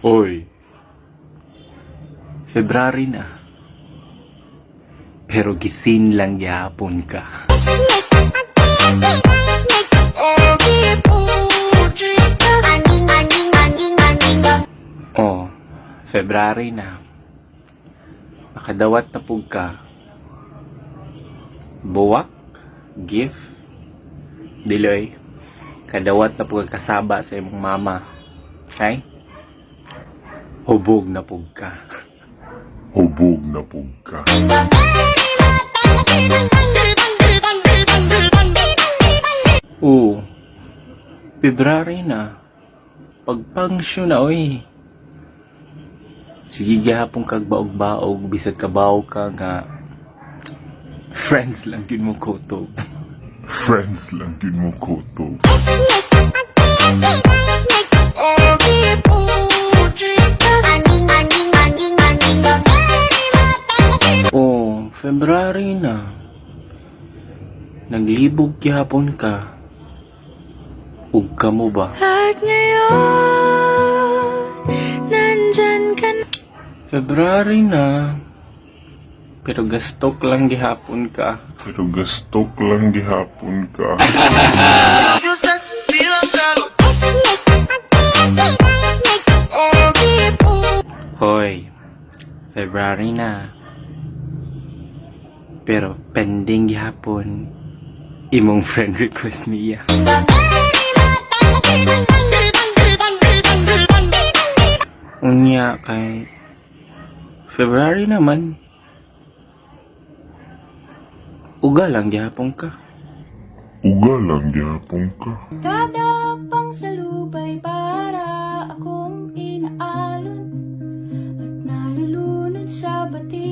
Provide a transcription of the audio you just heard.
Oy. February na. Pero gi-seen lang gihapon ka. Oh, February na. Makadawat na pug ka. Buwak, gift, diloy. Kadawat na pug ka kasaba sa imong mama. Okay? Hubog na pug ka. Hubog na pug ka. Oo. February na. Pagpangsyo na, oy. Sige gihapon kag baog-baog bisag kabaw ka nga friends lang gyud mo kutob. Friends lang gyud mo kutob. Oh, February na. Naglibog gihapon ka. Ug kamo ba? At ngayon, nandyan ka na. February na. Pero gastok lang gihapon ka. Pero gastok lang gihapon ka. Hoy, February na. Pero pending gihapon imong friend request niya. Unya kay February naman. Uga lang gihapon ka. Uga lang gihapon ka. Kada pang salubay para akong inaalon at nalulunod sa batis.